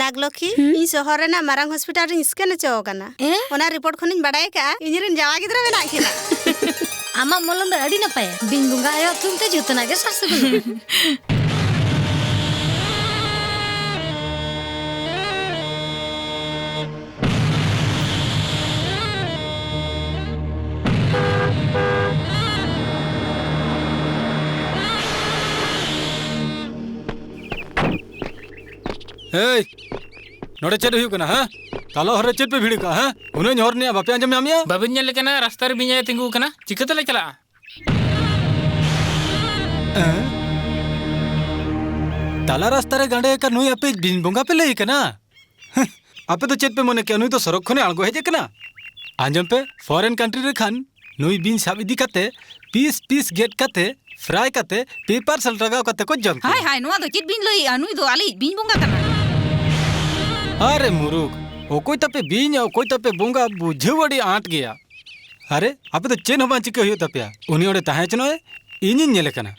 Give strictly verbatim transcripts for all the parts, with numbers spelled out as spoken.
ᱱᱟᱜᱽᱞᱚᱠᱷᱤ, ᱦᱩᱸ? ᱤᱧ ᱥᱚᱦᱚᱨ ᱨᱮᱱᱟᱜ ᱢᱟᱨᱟᱝ ᱦᱚᱥᱯᱤᱴᱟᱞ ᱨᱤᱧ ᱥᱠᱮᱱ ᱦᱚᱪᱚ ᱟᱠᱟᱱᱟ᱾ ᱮ? ᱚᱱᱟ ᱨᱤᱯᱳᱨᱴ ᱠᱷᱚᱱᱤᱧ ᱵᱟᱰᱟᱭ ᱟᱠᱟᱫᱼᱟ, ᱤᱧ ᱨᱮᱱ ᱡᱟᱶᱟᱭ ᱜᱤᱫᱽᱨᱟᱹ ᱢᱮᱱᱟᱜ ᱠᱤᱱᱟ᱾ ᱟᱢᱟᱜ ᱢᱚᱞᱚᱝ ᱫᱚ ᱟᱹᱰᱤ ᱱᱟᱯᱟᱭᱟ᱾ ᱵᱤᱧ ᱵᱚᱸᱜᱟ ᱟᱭᱳ ᱛᱷᱩᱢ ᱛᱮ ᱡᱚᱛᱚᱱᱟᱜ ᱜᱮ ᱥᱟᱨ ᱥᱟᱹᱜᱩᱱ᱾ ᱮᱭ, ᱱᱚᱰᱮ ᱪᱮᱫ ᱦᱩᱭᱩᱜ ᱠᱟᱱᱟ, ᱦᱮᱸ? ᱛᱟᱞᱟ ᱦᱚᱨ ᱨᱮ ᱪᱮᱫ ᱯᱮ ᱵᱷᱤᱲ ᱠᱟᱜᱼᱟ, ᱦᱮᱸ? ᱩᱱᱟᱹᱜ ᱦᱚᱨ ᱨᱮᱭᱟᱜ ᱵᱟᱯᱮ ᱟᱸᱡᱚᱢ ᱧᱟᱢᱮᱜᱼᱟ? ᱵᱟᱵᱤᱱ ᱧᱮᱞ ᱠᱟᱱᱟ, ᱨᱟᱥᱛᱟ ᱨᱮ ᱵᱤᱧ ᱟᱭᱳ ᱛᱤᱸᱜᱩ ᱠᱟᱱᱟ? ᱪᱤᱠᱟᱹ ᱛᱮᱞᱮ ᱪᱟᱞᱟᱜᱼᱟ? ᱮᱸ? ᱛᱟᱞᱟ ᱨᱟᱥᱛᱟ ᱨᱮ ᱜᱟᱸᱰᱮ ᱟᱠᱟᱱ ᱱᱩᱭ ᱟᱯᱮ ᱵᱤᱧ ᱵᱚᱸᱜᱟ ᱯᱮ ᱞᱟᱹᱭ ᱠᱟᱱᱟ? ᱟᱯᱮ ᱫᱚ ᱪᱮᱫ ᱯᱮ ᱢᱚᱱᱮ ᱠᱮᱭᱟ, ᱱᱩᱭ ᱫᱚ ᱥᱚᱨᱚᱜ ᱠᱷᱚᱱᱮ ᱟᱬᱜᱚ ᱦᱮᱡ ᱟᱠᱟᱱᱟ? ᱟᱸᱡᱚᱢ ᱯᱮ, ᱯᱷᱚᱨᱮᱱ ᱠᱟᱱᱴᱨᱤ ᱨᱮ ᱠᱷᱟᱱ ᱱᱩᱭ ᱵᱤᱧ ᱥᱟᱵ ᱤᱫᱤ ᱠᱟᱛᱮ ᱯᱤᱥ ᱯᱤᱥ ᱜᱮᱫ ᱠᱟᱛᱮ, ᱯᱷᱨᱟᱭ ᱠᱟᱛᱮ, ᱯᱮᱯᱟᱨ ᱥᱟᱞ ᱞᱟᱜᱟᱣ ᱠᱟᱛᱮ ᱠᱚ ᱡᱚᱢ ᱠᱚᱣᱟ᱾ ᱦᱟᱭ ᱦᱟᱭ, ᱱᱚᱣᱟ ᱫᱚ ᱪᱮᱫ ᱵᱤᱱ ᱞᱟᱹᱭᱮᱜᱼᱟ? ᱱᱩᱭ ᱫᱚ ᱟᱞᱮᱭᱤᱡ ᱵᱤᱧ ᱵᱚᱸᱜᱟ ᱠᱟᱱᱟᱭ᱾ ᱟᱨᱮ ᱢᱩᱨᱩᱠ, ᱚᱠᱚᱭ ᱛᱟᱯᱮ ᱵᱤᱧ, ᱚᱠᱚᱭ ᱛᱟᱯᱮ ᱵᱚᱸᱜᱟ, ᱵᱩᱡᱷᱟᱹᱣ ᱟᱹᱰᱤ ᱟᱸᱴ ᱜᱮᱭᱟ᱾ ᱟᱨᱮ, ᱟᱯᱮ ᱫᱚ ᱪᱮᱫ ᱦᱚᱸ ᱵᱟᱝ ᱪᱤᱠᱟᱹ ᱦᱩᱭᱩᱜ ᱛᱟᱯᱮᱭᱟ᱾ ᱩᱱᱤ ᱚᱸᱰᱮ ᱛᱟᱦᱮᱸ ᱦᱚᱪᱚᱱᱚᱜᱼᱮ, ᱤᱧᱤᱧ ᱧᱮᱞᱮ ᱠᱟᱱᱟ᱾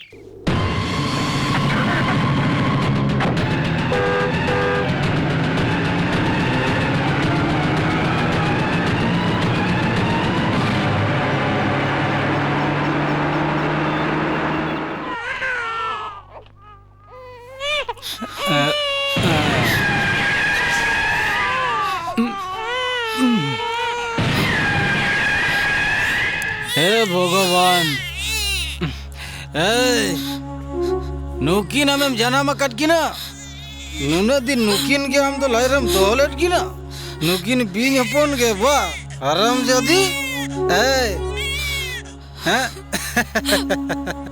ᱦᱮ ᱵᱷᱚᱜᱚᱵᱟᱱ, ᱮᱭ, ᱱᱩᱠᱤᱱ ᱟᱢᱮᱢ ᱡᱟᱱᱟᱢ ᱟᱠᱟᱫ ᱠᱤᱱᱟ? ᱱᱩᱱᱟᱹᱜ ᱫᱤᱱ ᱱᱩᱠᱤᱱ ᱜᱮ ᱟᱢ ᱫᱚ ᱞᱟᱡ ᱨᱮᱢ ᱫᱚᱦᱚ ᱞᱮᱫ ᱠᱤᱱᱟ? ᱱᱩᱠᱤᱱ ᱵᱤᱧ ᱦᱚᱯᱚᱱ ᱜᱮ ᱵᱟ, ᱦᱟᱨᱟᱢ ᱡᱟᱫᱤ᱾ ᱮᱭ, ᱦᱮᱸ?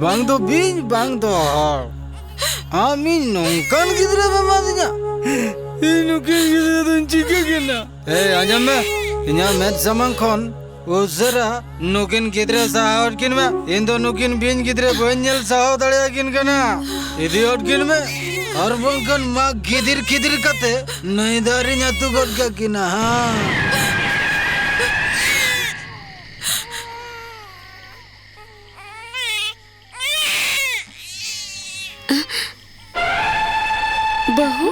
ᱵᱟᱝ ᱫᱚ ᱵᱤᱧ, ᱵᱟᱝ ᱫᱚ ᱦᱚᱲ᱾ ᱟᱢ ᱤᱧ ᱱᱚᱝᱠᱟᱱ ᱜᱤᱫᱽᱨᱟᱹᱢ ᱮᱢᱟᱫᱤᱧᱟ? ᱤᱧ ᱱᱩᱠᱤᱱ ᱜᱤᱫᱽᱨᱟᱹ ᱫᱚᱧ ᱪᱤᱠᱟᱹ ᱠᱤᱱᱟ? ᱮᱭ, ᱟᱸᱡᱚᱢ ᱢᱮ, ᱤᱧᱟᱹᱜ ᱢᱮᱫ ᱥᱟᱢᱟᱝ ᱠᱷᱚᱱ ᱩᱥᱟᱹᱨᱟ ᱱᱩᱠᱤᱱ ᱜᱤᱫᱽᱨᱟᱹ ᱥᱟᱦᱟ ᱦᱚᱫ ᱠᱤᱱ ᱢᱮ᱾ ᱤᱧ ᱫᱚ ᱱᱩᱠᱤᱱ ᱵᱤᱧ ᱜᱤᱫᱽᱨᱟᱹ ᱵᱟᱹᱧ ᱧᱮᱞ ᱥᱟᱦᱟᱣ ᱫᱟᱲᱮᱭᱟᱠᱤᱱ ᱠᱟᱱᱟ᱾ ᱤᱫᱤ ᱦᱚᱫ ᱠᱤᱱ ᱢᱮ, ᱟᱨ ᱵᱟᱝᱠᱷᱟᱱ ᱢᱟᱜ ᱜᱤᱫᱤᱨ ᱠᱤᱫᱤᱨ ᱠᱟᱛᱮ ᱱᱟᱹᱭ ᱫᱟᱜ ᱨᱤᱧ ᱟᱹᱛᱩ ᱜᱚᱫ ᱠᱟᱠᱤᱱᱟ, ᱦᱟᱸ᱾ ᱵᱟᱹᱦᱩ?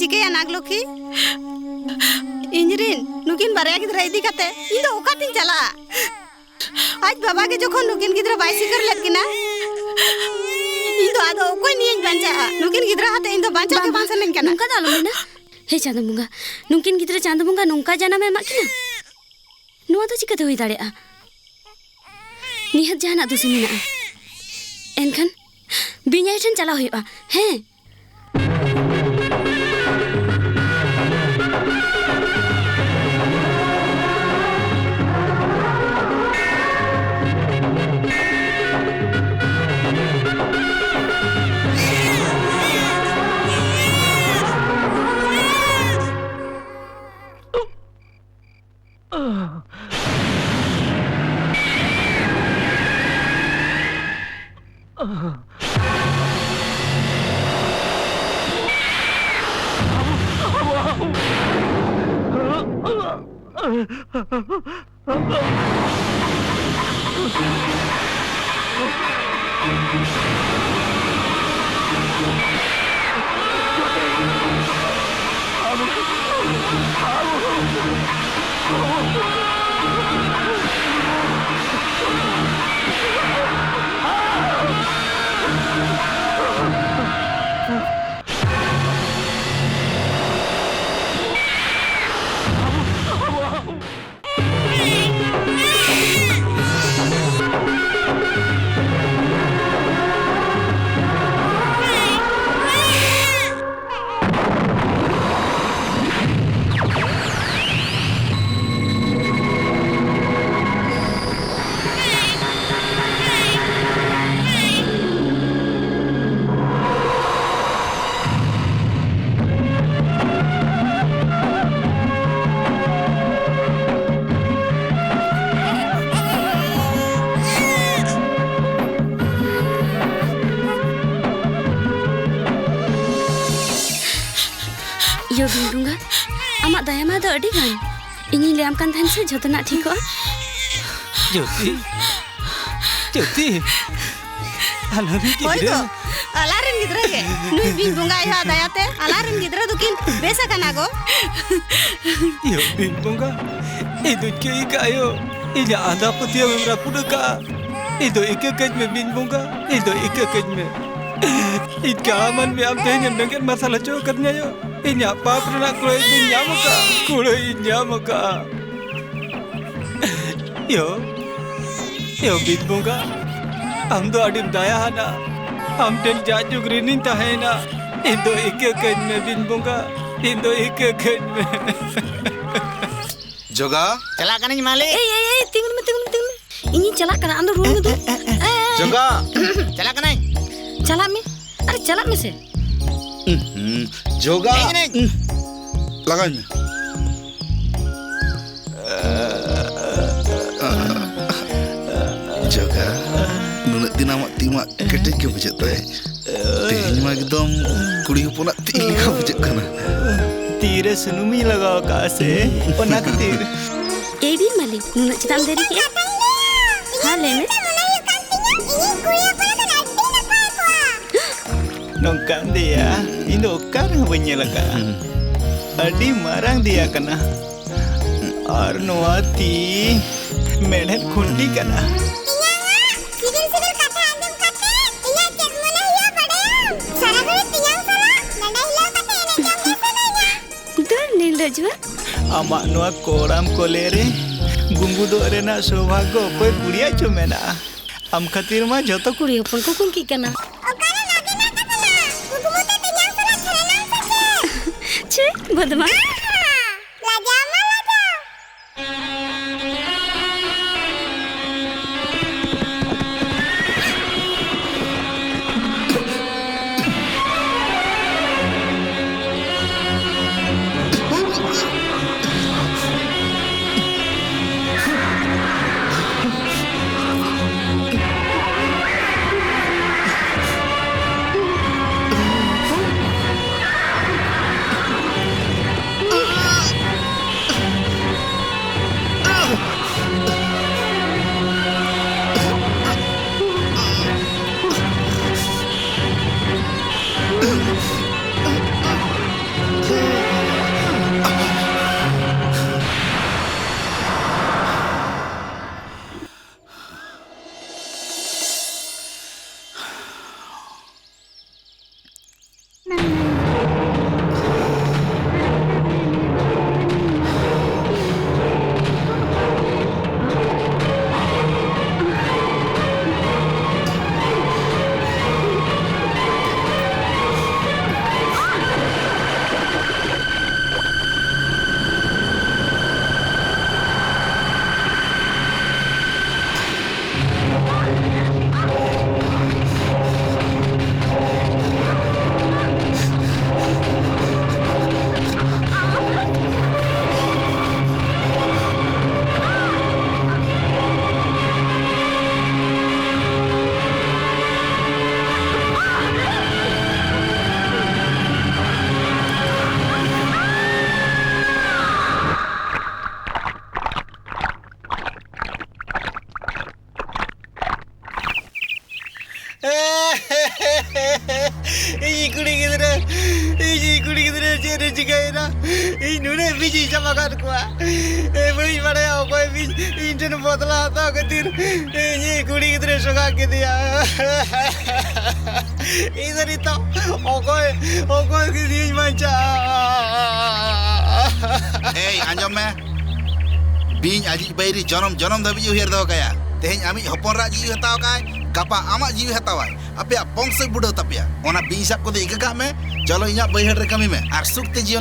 ᱪᱤᱠᱟᱹᱭᱟ ᱱᱟᱜᱽᱞᱚᱠᱷᱤ? ᱤᱧᱨᱤᱱ ᱱᱩᱠᱤᱱ ᱵᱟᱨᱭᱟ ᱜᱤᱫᱽᱨᱟᱹ ᱤᱫᱤ ᱠᱟᱛᱮ ᱤᱧ ᱫᱚ ᱚᱠᱟᱛᱤᱧ ᱪᱟᱞᱟᱜᱼᱟ? ᱟᱡ ᱵᱟᱵᱟ ᱜᱮ ᱡᱚᱠᱷᱚᱱ ᱱᱩᱠᱤᱱ ᱜᱤᱫᱽᱨᱟᱹ ᱵᱟᱭ ᱥᱤᱠᱟᱹᱨ ᱞᱮᱫ ᱠᱤᱱᱟ, ᱤᱧ ᱫᱚ ᱟᱫᱚ ᱚᱠᱚᱭ ᱱᱤᱭᱟᱹᱧ ᱵᱟᱧᱪᱟᱜᱼᱟ? ᱱᱩᱠᱤᱱ ᱜᱤᱫᱽᱨᱟᱹ ᱟᱛᱮ ᱤᱧ ᱫᱚ ᱵᱟᱧᱪᱟᱣ ᱜᱮ ᱵᱟᱝ ᱥᱟᱱᱟᱧ ᱠᱟᱱᱟ᱾ ᱱᱚᱝᱠᱟ ᱫᱚ ᱟᱞᱚᱢ ᱢᱮᱱᱟ᱾ ᱦᱮ ᱪᱟᱸᱫᱚ ᱵᱚᱸᱜᱟ, ᱱᱩᱠᱤᱱ ᱜᱤᱫᱽᱨᱟᱹ ᱪᱟᱸᱫᱚ ᱵᱚᱸᱜᱟ ᱱᱚᱝᱠᱟ ᱡᱟᱱᱟᱢ ᱮ ᱮᱢᱟᱜ ᱠᱤᱱᱟ? ᱱᱚᱣᱟ ᱫᱚ ᱪᱤᱠᱟᱹᱛᱮ ᱦᱩᱭ ᱫᱟᱲᱮᱭᱟᱜᱼᱟ? ᱱᱤᱦᱟᱹᱛ ᱡᱟᱦᱟᱱᱟᱜ ᱫᱩᱥᱤ ᱢᱮᱱᱟᱜᱼᱟ᱾ ᱮᱱᱠᱷᱟᱱ ᱵᱤᱧ ᱟᱭᱳ ᱴᱷᱮᱱ ᱪᱟᱞᱟᱣ ᱦᱩᱭᱩᱜᱼᱟ᱾ ᱦᱮᱸ᱾ ᱤᱭᱟᱹ ᱵᱷᱤᱢᱰᱩᱝᱜᱟ, ᱟᱢᱟᱜ ᱫᱟᱭᱟ ᱢᱟᱭᱟ ᱫᱚ ᱟᱹᱰᱤ ᱜᱟᱱ᱾ ᱤᱧᱤᱧ ᱞᱟᱹᱭᱟᱢ ᱠᱟᱱ ᱛᱟᱦᱮᱱ ᱥᱮ ᱡᱷᱚᱛᱚᱱᱟᱜ ᱴᱷᱤᱠᱚᱜᱼᱟ᱾ ᱡᱳᱛᱤ, ᱡᱳᱛᱤ, ᱟᱞᱟᱝ ᱨᱮᱱ ᱦᱳᱭ ᱜᱤᱫᱽᱨᱟᱹ᱾ ᱜᱚ, ᱟᱞᱟᱝ ᱨᱮᱱ ᱜᱤᱫᱽᱨᱟᱹ ᱜᱮ᱾ ᱱᱩᱭ ᱵᱤᱧ ᱵᱚᱸᱜᱟ ᱟᱭᱳᱣᱟᱜ ᱫᱟᱭᱟᱛᱮ ᱟᱞᱟᱝ ᱨᱮᱱ ᱜᱤᱫᱽᱨᱟᱹ ᱫᱚᱠᱤᱱ ᱵᱮᱥ ᱟᱠᱟᱱᱟ ᱜᱚ᱾ ᱤᱭᱳ ᱵᱤᱧ ᱵᱚᱸᱜᱟ, ᱤᱧ ᱫᱚᱧ ᱪᱤᱠᱟᱹᱭ ᱠᱟᱜᱼᱟ ᱭᱳ? ᱤᱧᱟᱹᱜ ᱟᱸᱫᱷᱟ ᱯᱟᱹᱛᱭᱟᱹᱣ ᱮᱢ ᱨᱟᱹᱯᱩᱫ ᱟᱠᱟᱜᱼᱟ᱾ ᱤᱧ ᱫᱚ ᱤᱠᱟᱹ ᱠᱟᱹᱧ ᱢᱮ ᱵᱤᱧ ᱵᱚᱸᱜᱟ, ᱤᱧ ᱫᱚ ᱤᱠᱟᱹ ᱠᱟᱹᱧ ᱢᱮ᱾ ᱤᱧ ᱠᱟᱲᱟ ᱢᱟᱹᱱᱢᱤ ᱟᱢ ᱛᱮᱦᱮᱧ ᱮᱢ ᱵᱮᱸᱜᱮᱫ ᱢᱟᱨᱥᱟᱞ ᱦᱚᱪᱚ ᱟᱠᱟᱫᱤᱧᱟ ᱭᱳ᱾ ᱤᱧᱟᱹᱜ ᱯᱟᱯ ᱨᱮᱱᱟᱜ ᱠᱩᱲᱟᱹᱭ ᱫᱚᱧ ᱧᱟᱢ ᱟᱠᱟᱫᱼᱟ, ᱠᱩᱲᱟᱹᱭ ᱤᱧ ᱧᱟᱢ ᱟᱠᱟᱫᱼᱟ᱾ ᱭᱳ, ᱭᱳ ᱵᱤᱧ ᱵᱚᱸᱜᱟ, ᱟᱢ ᱫᱚ ᱟᱹᱰᱤᱢ ᱫᱟᱭᱟᱦᱟᱱᱟ᱾ ᱟᱢ ᱴᱷᱮᱱ ᱡᱟᱜ ᱡᱩᱜᱽ ᱨᱤᱱᱤᱧ ᱛᱟᱦᱮᱸᱭᱮᱱᱟ᱾ ᱤᱧ ᱫᱚ ᱤᱠᱟᱹ ᱠᱟᱹᱧ ᱢᱮ ᱵᱤᱧ ᱵᱚᱸᱜᱟ, ᱤᱧ ᱫᱚ ᱤᱠᱟᱹ ᱠᱟᱹᱧ ᱢᱮ᱾ ᱡᱚᱜᱟ᱾ ᱪᱟᱞᱟᱜ ᱠᱟᱹᱱᱟᱹᱧ ᱢᱟᱹᱞᱤᱠ᱾ ᱮᱭ, ᱮᱭ, ᱮᱭ, ᱛᱤᱸᱜᱩᱱ ᱢᱮ, ᱛᱤᱸᱜᱩᱱ ᱢᱮ, ᱛᱤᱸᱜᱩᱱ ᱢᱮ᱾ ᱤᱧᱤᱧ ᱪᱟᱞᱟᱜ ᱠᱟᱱᱟ, ᱟᱢ ᱫᱚ ᱨᱩᱣᱟᱹᱲ ᱢᱮ ᱫᱩ᱾ ᱮ, ᱮ, ᱮ, ᱮ᱾ ᱮ, ᱮ᱾ ᱡᱚᱜᱟ᱾ ᱪᱟᱞᱟᱜ ᱠᱟᱹᱱᱟᱹᱧ᱾ ᱪᱟᱞᱟᱜ ᱢᱮ᱾ ᱟᱨᱮ, ᱪᱟᱞᱟᱜ ᱢᱮᱥᱮ᱾ ᱩᱸᱦᱩᱸ, ᱡᱚᱜᱟ᱾ ᱦᱮᱡ ᱮᱱᱟᱹᱧ᱾ ᱩᱸᱦ, ᱞᱟᱜᱟᱣ ᱤᱧ ᱢᱮ᱾ ᱡᱚᱜᱟ, ᱱᱩᱱᱟᱹᱜ ᱫᱤᱱ ᱟᱢᱟᱜ ᱛᱤ ᱢᱟ ᱠᱮᱴᱮᱡ ᱜᱮ ᱵᱩᱡᱷᱟᱹᱜ ᱛᱟᱦᱮᱸᱫ᱾ ᱛᱮᱦᱮᱧ ᱢᱟ ᱮᱠᱫᱚᱢ ᱠᱩᱲᱤ ᱦᱚᱯᱚᱱᱟᱜ ᱛᱤ ᱞᱮᱠᱟ ᱵᱩᱡᱷᱟᱹᱜ ᱠᱟᱱᱟ᱾ ᱛᱤᱨᱮ ᱥᱩᱱᱩᱢᱤᱧ ᱞᱟᱜᱟᱣ ᱠᱟᱜᱼᱟ ᱥᱮ, ᱚᱱᱟ ᱠᱷᱟᱹᱛᱤᱨ᱾ ᱮᱭ ᱵᱤᱱ ᱢᱟᱹᱞᱤᱠ, ᱱᱩᱱᱟᱹᱜ ᱪᱮᱫᱟᱜ ᱮᱢ ᱫᱮᱨᱤ ᱠᱮᱜᱼᱟ? ᱦᱮᱸ, ᱞᱟᱹᱭ ᱢᱮ᱾ ᱱᱚᱝᱠᱟᱱ ᱫᱮᱭᱟ ᱤᱧ ᱫᱚ ᱚᱠᱟ ᱨᱮᱦᱚᱸ ᱵᱟᱹᱧ ᱧᱮᱞ ᱟᱠᱟᱫᱼᱟ᱾ ᱦᱩᱸ᱾ ᱟᱹᱰᱤ ᱢᱟᱨᱟᱝ ᱫᱮᱭᱟ ᱠᱟᱱᱟ᱾ ᱟᱨ ᱱᱚᱣᱟ ᱛᱤ ᱢᱮᱲᱦᱮᱫ ᱠᱷᱩᱱᱴᱤ ᱠᱟᱱᱟ᱾ ᱛᱮᱧᱟᱝ, ᱥᱤᱵᱤᱞ ᱥᱤᱵᱤᱞ ᱠᱟᱛᱷᱟ ᱟᱸᱡᱚᱢ ᱠᱟᱛᱮ ᱤᱧᱟᱹᱜ ᱪᱮᱫ ᱢᱚᱱᱮ ᱦᱩᱭᱩᱜᱼᱟ ᱵᱟᱰᱟᱭᱟᱢ? ᱥᱟᱨᱟ ᱜᱷᱟᱹᱲᱤᱡ ᱛᱮᱧᱟᱝ ᱥᱟᱞᱟᱜ ᱰᱟᱸᱰᱟ ᱦᱤᱞᱟᱹᱣ ᱠᱟᱛᱮ ᱮᱱᱮᱡ ᱡᱚᱝ ᱜᱮ ᱥᱟᱱᱟᱧᱟ᱾ ᱫᱟᱹᱲ ᱱᱤᱞᱟᱹᱡᱩᱣᱟᱹ᱾ ᱟᱢᱟᱜ ᱱᱚᱣᱟ ᱠᱚᱲᱟᱢ ᱠᱚᱞᱮ ᱨᱮ ᱜᱩᱸᱜᱩ ᱫᱚᱜ ᱨᱮᱱᱟᱜ ᱥᱳᱵᱷᱟᱜᱽᱜᱚ ᱚᱠᱚᱭ ᱠᱩᱲᱤᱭᱟᱜ ᱪᱚ ᱢᱮᱱᱟᱜᱼᱟ? ᱟᱢ ᱠᱷᱟᱹᱛᱤᱨ ᱢᱟ ᱡᱷᱚᱛᱚ ᱠᱩᱲᱤ ᱦᱚᱯᱚᱱ ᱠᱚ ᱠᱩᱝᱠᱤᱜ ᱠᱟᱱᱟ᱾ ᱚᱠᱟᱨᱮ ᱞᱟᱫᱮ ᱢᱮᱱᱟᱜ ᱛᱟᱵᱚᱱᱟ? ᱠᱩᱠᱢᱩ ᱛᱮ ᱛᱮᱧᱟᱝ ᱥᱟᱞᱟᱜ ᱠᱷᱮᱞᱱᱟᱢ ᱥᱮ ᱪᱮᱫ? ᱪᱷᱤ, ᱵᱚᱫᱢᱟᱥ᱾ ᱟᱦᱟ, ᱞᱟᱡᱟᱣ ᱢᱟ ᱞᱟᱡᱟᱣ᱾ ᱡᱤᱣᱤ ᱪᱟᱵᱟ ᱠᱟᱫ ᱠᱚᱣᱟ᱾ ᱮ, ᱵᱟᱹᱧ ᱵᱟᱲᱟᱭᱟ ᱚᱠᱚᱭ ᱵᱤᱧ ᱤᱧ ᱴᱷᱮᱱ ᱵᱚᱫᱞᱟ ᱦᱟᱛᱟᱣ ᱠᱷᱟᱹᱛᱤᱨ ᱤᱧᱤᱡ ᱠᱩᱲᱤ ᱜᱤᱫᱽᱨᱟᱹ ᱥᱚᱜᱟ ᱠᱮᱫᱮᱭᱟ᱾ ᱤᱧ ᱫᱚ ᱱᱤᱛᱚᱜ ᱚᱠᱚᱭ, ᱚᱠᱚᱭ ᱠᱤᱫᱤᱧ ᱵᱟᱧᱪᱟᱜᱼᱟ? ᱮᱭ, ᱟᱸᱡᱚᱢ ᱢᱮ᱾ ᱵᱤᱧ ᱟᱡᱤᱡ ᱵᱟᱹᱭᱨᱤ ᱡᱚᱱᱚᱢ ᱡᱚᱱᱚᱢ ᱫᱷᱟᱹᱵᱤᱡ ᱩᱭᱦᱟᱹᱨ ᱫᱚᱦᱚ ᱠᱟᱭᱟ᱾ ᱛᱮᱦᱮᱧ ᱟᱢᱤᱡ ᱦᱚᱯᱚᱱ ᱨᱟᱜ ᱡᱤᱣᱤ ᱦᱟᱛᱟᱣ ᱠᱟᱭ, ᱜᱟᱯᱟ ᱟᱢᱟᱜ ᱡᱤᱣᱤ ᱦᱟᱛᱟᱣᱟᱭ᱾ ᱟᱯᱮᱭᱟᱜ ᱵᱚᱝᱥᱚᱭ ᱵᱩᱰᱟᱹᱣ ᱛᱟᱯᱮᱭᱟ᱾ ᱚᱱᱟ ᱵᱤᱧ ᱥᱟᱵ ᱠᱚᱫᱚ ᱤᱠᱟᱹ ᱠᱟᱜ ᱢᱮ᱾ ᱪᱚᱞᱚ, ᱤᱧᱟᱹᱜ ᱵᱟᱹᱭᱦᱟᱹᱲ ᱨᱮ ᱠᱟᱹᱢᱤ ᱢᱮ ᱟᱨ ᱥᱩᱠ ᱛᱮ ᱡᱤᱭᱚᱱ